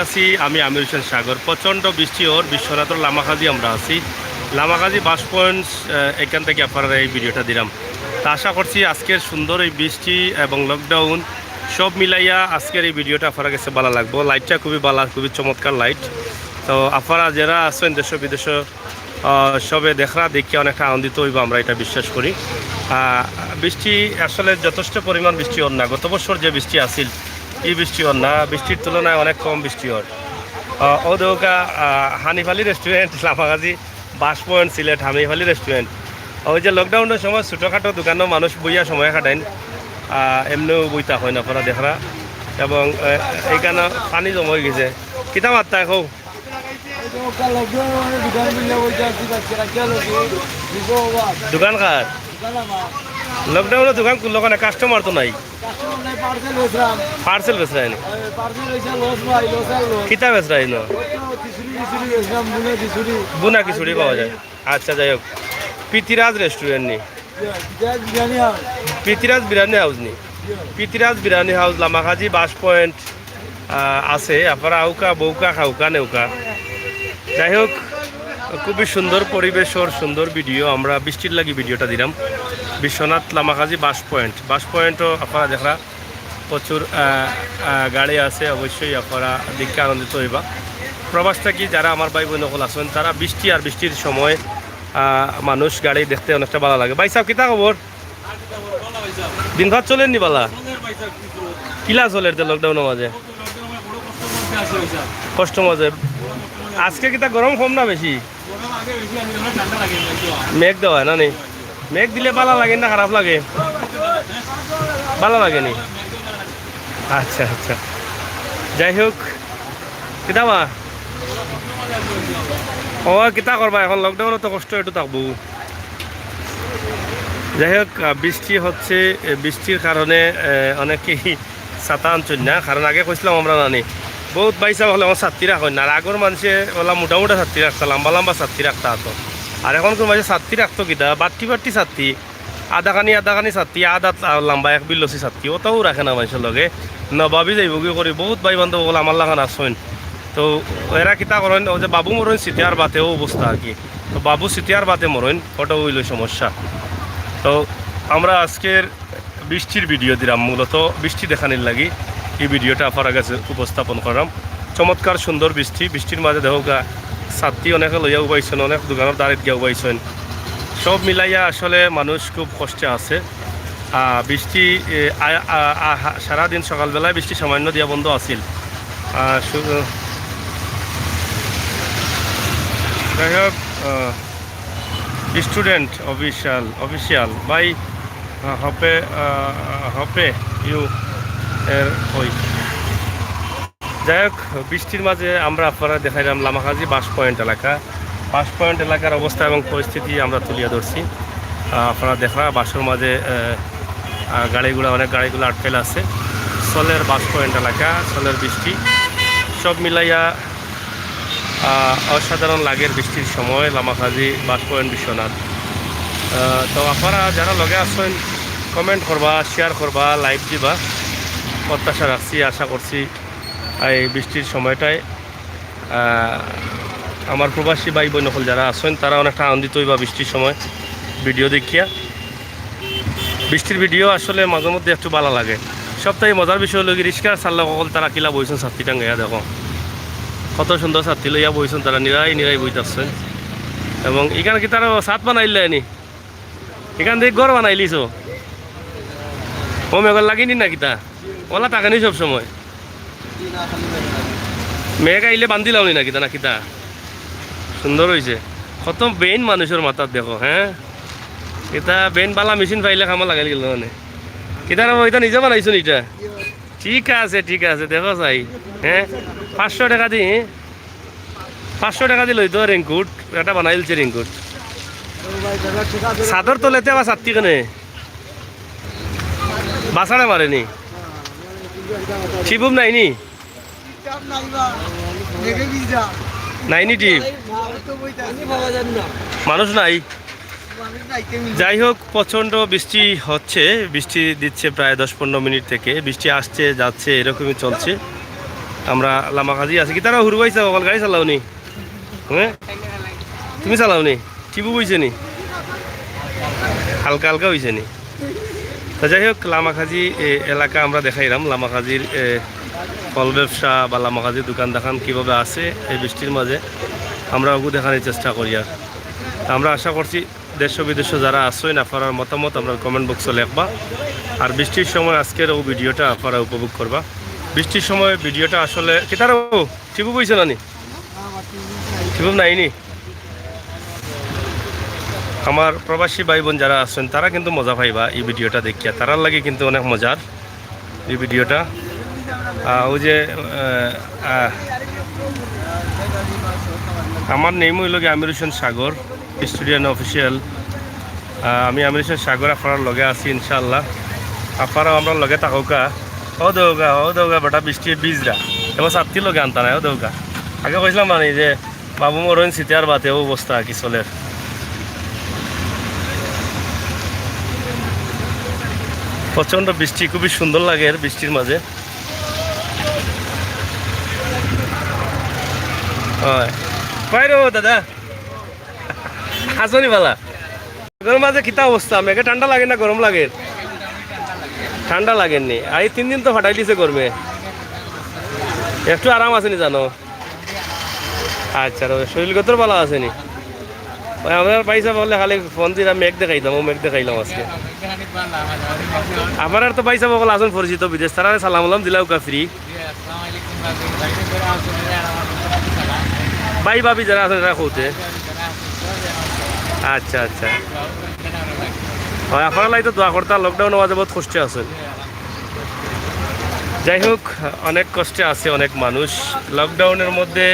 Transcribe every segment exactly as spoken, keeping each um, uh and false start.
আছি আমি আমির হোসেন সাগর। প্রচণ্ড বৃষ্টি অর বিশ্বনাথর লামাকাজি আমরা আছি। লামাকাজি বাস পয়েন্ট, আহ, এখান থেকে আপনারা এই ভিডিওটা দিলাম। তা আশা করছি আজকের সুন্দর এই বৃষ্টি এবং লকডাউন সব মিলাইয়া আজকের এই ভিডিওটা আপনারা গেছে ভালা লাগবো। লাইটটা খুবই ভালা, খুবই চমৎকার লাইট। তো আপনারা যারা আছেন দেশ বিদেশ, আহ, সবে দেখরা দেখিয়া অনেকটা আনন্দিত হইব, আমরা এটা বিশ্বাস করি। আহ, বৃষ্টি আসলে যথেষ্ট পরিমাণ বৃষ্টি অর না, গত বছর যে বৃষ্টি আছিল, এই বৃষ্টি অর না, বৃষ্টির তুলনায় অনেক কম বৃষ্টি অর। আহ, ও দৌকা, আহ, হানিফ আলী রেস্টুরেন্ট, লামাকাজি বাস পয়েন্ট, সিলেট হানিফ আলী রেস্টুরেন্ট। ওই যে লকডাউনের সময় ছোটোখাটো দোকানও মানুষ বইয়া সময় কাটাইন, আহ, এমনিও বইতা হয় না, আপনারা দেখরা। এবং, আহ, এখানে পানি জমা হয়ে গেছে। কিতা মাত্তা এখন? দোকান কার? লকডাউনে দোকান খুললো কেন? কাস্টমার তো নাই। পার্সেল বেচরা নি? কিতা বেচরা ইনো? বুনা খিচুড়ি পাওয়া যায়। আচ্ছা, যাই হোক, প্রীতিরাজ রেস্টুরেন্ট নি? প্রীতিরাজ বিরিয়ানি হাউস নি? প্রীতিরাজ বিরিয়ানি হাউস, লামাকাজি বাস পয়েন্ট, আহ, আছে। আপনারা আউকা, বউকা, খাউকা, নেউকা। যাই হোক, খুবই সুন্দর পরিবেশ অর সুন্দর ভিডিও। আমরা বৃষ্টির লাগি ভিডিওটা দিলাম। বিশ্বনাথ লামাকাজি বাস পয়েন্ট, বাস পয়েন্টও আপনারা দেখরা প্রচুর, আহ, আহ, গাড়ি আছে। অবশ্যই আপনারা দেখে আনন্দিত হইবা। প্রবাস থাকি যারা আমার ভাই বোন সকল আছেন, তারা বৃষ্টি আর বৃষ্টির সময়, আহ, মানুষ গাড়ি দেখতে অনেকটা ভালা লাগে। ভাই সাহেব, কিতা খবর? দিন ভাত চলের নি ভালা? কিলা চলের তে লকডাউনের মাঝে? কষ্ট মাঝে। আজকে কিতা গরম কম না বেশি? মেঘ দেওয়া না নি? মেঘ দিলে ভালা লাগে না খারাপ লাগে? ভালা লাগে নি? আচ্ছা, আচ্ছা, যাই হোক, কিতা বা? ও, কিতা করবা, এখন লকডাউনে তো কষ্ট একটু থাকবো। যাই হোক, আহ, বৃষ্টি হচ্ছে, এ, বৃষ্টির কারণে, এ, অনেকেই ছাতা আনছইন না, কারণ আগে কইছিলাম আমরা নানি, বহুত ভাই সাহেব হকলে আমার ছাত্তি রাখইন না। আর আগর মানুষে ওলা মোটা মোটা ছাত্তি রাখতা, লম্বা লম্বা ছাত্তি রাখতা আতো। আর এখন কোন মাঝে ছাত্তি রাখতো কিতা, বাট্টি বাট্টি ছাত্তি, আধাখানি আধাখানি ছাত্তি, আধা লা-, লম্বা এক বিল লসি ছাত্তি, ওটাও রাখে না মানুষের লগে। নবাবি যাইব কি করি, বহুত ভাই বান্ধব হকল আমার লাখান আছইন। তো এরা কিতা করইন, ও যে বাবু মরইন সিটিয়ার বাতে, ও অবস্থা আর কি। তো বাবু সিটিয়ার বাতে মরইন, ওটা হইল সমস্যা। তো আমরা আজকের বৃষ্টির ভিডিও দিলাম, মূলত বৃষ্টি দেখানির লাগি এই ভিডিওটা আপনার কাছে উপস্থাপন করলাম। চমৎকার সুন্দর বৃষ্টি, বৃষ্টির মাঝে দেখো গা ছাত্তি অনেকে লইয়া উবাইছইন, অনেক দোকানের দাঁড়িত গিয়া উবাইছইন। সব মিলাইয়া আসলে মানুষ খুব কষ্টে আছে। আহ, বৃষ্টি, এ, আ-, আ-, আ-, হা-, সারাদিন সকালবেলায় বৃষ্টি সামান্য দিয়া বন্ধ আছিল। আহ, সু-, যাই হোক, আহ, স্টুডেন্ট অফিসিয়াল, অফিসিয়াল ভাই, আহ, হপে, আহ, হপে ইউ এর ওই। যাই হোক, বৃষ্টির মাঝে আমরা আপনারা দেখাইলাম লামাকাজি বাস পয়েন্ট এলাকা। বাস পয়েন্ট এলাকার অবস্থা এবং পরিস্থিতি আমরা তুলিয়া ধরছি। আহ, আপনারা দেখরা বাসর মাঝে, আহ, আহ, গাড়িগুলা, অনেক গাড়িগুলা আটকাইল আছে। চলের বাস পয়েন্ট এলাকা, চলের বৃষ্টি, সব মিলাইয়া, আহ, অসাধারণ লাগের বৃষ্টির সময় লামাকাজি বাস পয়েন্ট বিশ্বনাথ। আহ, তো আপনারা যারা লগে আছইন, কমেন্ট করবা, শেয়ার করবা, লাইক দিবা, প্রত্যাশা রাখছি, আশা করছি এই বৃষ্টির সময়টায়, আহ, আমার প্রবাসী ভাই বোন হকল যারা আছইন, তারা অনেকটা আনন্দিত হইবা বৃষ্টির সময় ভিডিও দেখিয়া। বৃষ্টির ভিডিও আসলে মাঝে মধ্যে একটু ভালা লাগে। সবথেকে মজার বিষয় হলো কি, রিক্সার চালক হকল তারা কিলা বইছইন ছাত্তি টাঙ্গাইয়া, দেখো কত সুন্দর ছাত্তি লইয়া বইছইন তারা, নিরাই নিরাই বইতাছইন। এবং এখানে কি তারা ছাদ বানাইল নি? এখান থেকে ঘর বানাইলিছো? ও মেঘর লাগেনি না কিতা? ওলা থাকে নি সব সময়? মেঘ আইলে বান্ধিলাও নি না কিতা, না কিতা? সুন্দর হইছে। কত বেইন মানুষের মাথাত দেখো, হ্যাঁ? এটা বেইন বালা মেশিন পাইলে কামো লাগাইল গেল মানে। কিতা রে, এটা নিজে বানাইছো নি এটা? ঠিক আছে, ঠিক আছে, দেখো চাই। হ্যাঁ, পাঁচশো টাকা দি, হ্যাঁ? পাঁচশো টাকা দি লইতো রেইনকোট, এটা বানাই দিলছে রেইনকোট। ছাদর তলেতে আবার ছাত্তি কেনে? বাসারে মারেনি? শিবুম নাইনি? নাইনি টিপ? মানুষ নাই? যাই হোক, প্রচণ্ড বৃষ্টি হচ্ছে, বৃষ্টি দিচ্ছে প্রায় দশ পনেরো মিনিট থেকে। বৃষ্টি আসছে, যাচ্ছে, এরকমই চলছে। আমরা লামাকাজি আছি। কিতারা হুরু ভাই সাহেব, অকল গাড়ি চালাও নি? হ্যাঁ? তুমি চালাও নি? টিপু বইছে নি? হালকা হালকা হইছে নি? তো যাই হোক, লামাকাজি এ, এলাকা আমরা দেখাইলাম। লামাকাজির এ, ফল ব্যবসা বা লামাকাজির দোকান দেখান কিভাবে আছে এই বৃষ্টির মাঝে, আমরা ওগু দেখানোর চেষ্টা করি। আর আমরা আশা করছি দেশ বিদেশে যারা আছইন, আপনারার মতামত আপনার কমেন্ট বক্সে লেখবা। আর বৃষ্টির সময় আজকের ও ভিডিওটা আপনারা উপভোগ করবা। বৃষ্টির সময় ভিডিওটা আসলে কিতারা টিপু বইছে না নি? টিপু নাইনি? আমার প্রবাসী ভাই বোন যারা আছেন, তারা কিন্তু মজা পাইবা এই ভিডিওটা দেখিয়া। তারার লাগি কিন্তু অনেক মজার এই ভিডিওটা। আহ, ওই যে আহ, আহ, আমার নেম হইল গিয়ে আমির হোসেন সাগর, স্টুডিয়ান অফিসিয়াল। আহ, আমি আমির হোসেন সাগর, আপনারার লগে আছি ইনশাআল্লাহ। আপনারাও আমরার লগে থাকউক্কা। ও দেউক্কা, ও দেউক্কা, বেটা বৃষ্টি ভিজরা। এবার ছাত্তির লগে আনতা নাই, ও দেউক্কা। আগে কইছিলাম মানে যে বাবু মরণ সিতে আর বাতে, ও অবস্থা কি চলের। প্রচণ্ড বৃষ্টি, খুবই সুন্দর লাগে এর বৃষ্টির মাঝে। হয়। কই রো দাদা? আছনি বালা? গরম মাঝে কিতা অবস্থা? মেঘে ঠান্ডা লাগে না গরম লাগে? ঠান্ডা লাগেনি। আর এই তিন দিন তো ফাটাই দিছে গরমে। একটু আরাম আছেনি জানো? আচ্ছা, রবে, শরীর গতর বালা আছেনি? ওই আমরা পাইছা বলে খালি ফোন দিলাম, মেঘ দেখাইতাম, ও মেঘ দেখাইলাম আজকে। আপনারার তো পাইছা বকল আছেন পরিচিত বিদেশ, তারারে সালাম আলাম দিলাউক্কা ফ্রি। ভাই ভাবি যারা আছেন, তারা কইতে। আচ্ছা, আচ্ছা। হয়, আপনারার লাগি তো দোয়া করতা, লকডাউনর মাঝে বহুত কষ্টে আছেন। যাই হোক, অনেক কষ্টে আছে অনেক মানুষ। লকডাউনর মধ্যে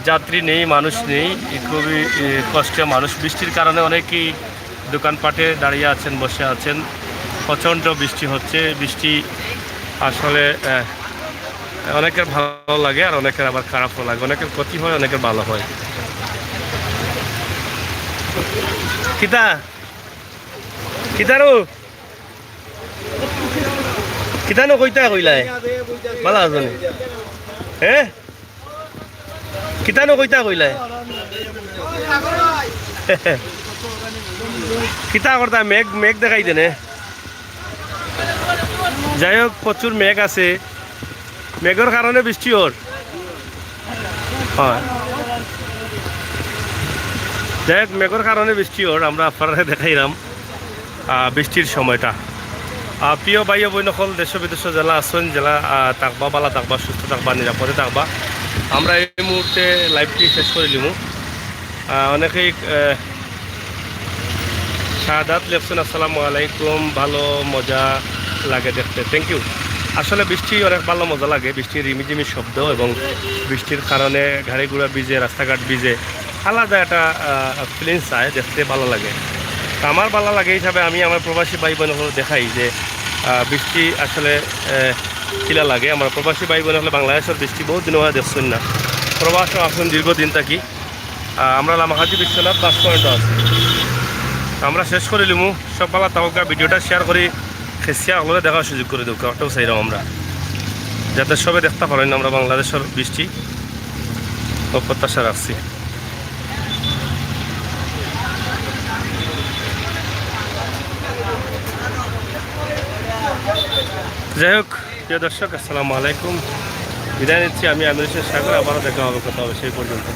যাত্রী নেই, মানুষ নেই, খুবই, এ, কষ্টে মানুষ। বৃষ্টির কারণে অনেকেই দোকানপাটে দাঁড়িয়ে আছেন, বসে আছেন। প্রচণ্ড বৃষ্টি হচ্ছে। বৃষ্টি আসলে, এ, অনেকের ভালো লাগে, আর অনেকের আবার খারাপও লাগে। অনেকের ক্ষতি হয়, অনেকের ভালো হয়। কিতা? কিতারু? কিতানো কইতা কইলায়? বালা আছনি? হ্যাঁ? কিতানো কইতা কইলায়? কিতা করতা? মেঘ, মেঘ দেখাই দেনে। যাই হোক, প্রচুর মেঘ আছে। মেঘর কারণে বৃষ্টি অর। হয়। যাই হোক, মেঘর কারণে বৃষ্টি অর, আমরা আপনারারে দেখাইলাম, আহ, বৃষ্টির সময়টা। আহ, প্রিয় ভাই ও বইন অকল, দেশ বিদেশ যেলা আছইন, যেলা, আহ, থাকবা, বালা থাকবা, সুস্থ থাকবা, নিরাপদে থাকবা। আমরা এই মুহূর্তে লাইভটি শেষ করি দিমু। আহ, অনেকেই, আহ, শাহাদাত লেখছেন, "আসসালামু আলাইকুম, ভালো মজা লাগে দেখতে।" Thank you। আসলে বৃষ্টি অনেক ভালো মজা লাগে, বৃষ্টির রিমিঝিমি শব্দ এবং বৃষ্টির কারণে গাড়ি ঘোড়া ভিজে, রাস্তাঘাট ভিজে, আলাদা একটা, আহ, ফিলিংস আয়, দেখতে ভালো লাগে। তো আমার ভালো লাগে হিসাবে আমি আমার প্রবাসী ভাই বোন অকলরে দেখাই যে, আহ, বৃষ্টি আসলে, আহ, কিলা লাগে। আমার প্রবাসী ভাই বোন অকলে বাংলাদেশর বৃষ্টি বহুত দিন অইয়া দেখছইন না, প্রবাসো আছইন দীর্ঘদিন থাকি। আহ, আমরা লামাকাজি বিশ্বনাথ বাস পয়েন্টে আছি। আমরা শেষ করি লিমু। সব বালা থাকউক্কা, ভিডিওটা শেয়ার করি খেসিয়া অকলরে দেখার সুযোগ করি দেউক্কা, ওটাও চাইরাম আমরা, যাতে সবে দেখতা পারইন আমরা বাংলাদেশর বৃষ্টি ও প্রত্যাশা রাখছি। যাই হোক, প্রিয় দর্শক, আসসালামু আলাইকুম। বিদায় নিচ্ছি আমি আমির হোসেন সাগর। আবারও দেখা হবে কোথাও, সেই পর্যন্ত।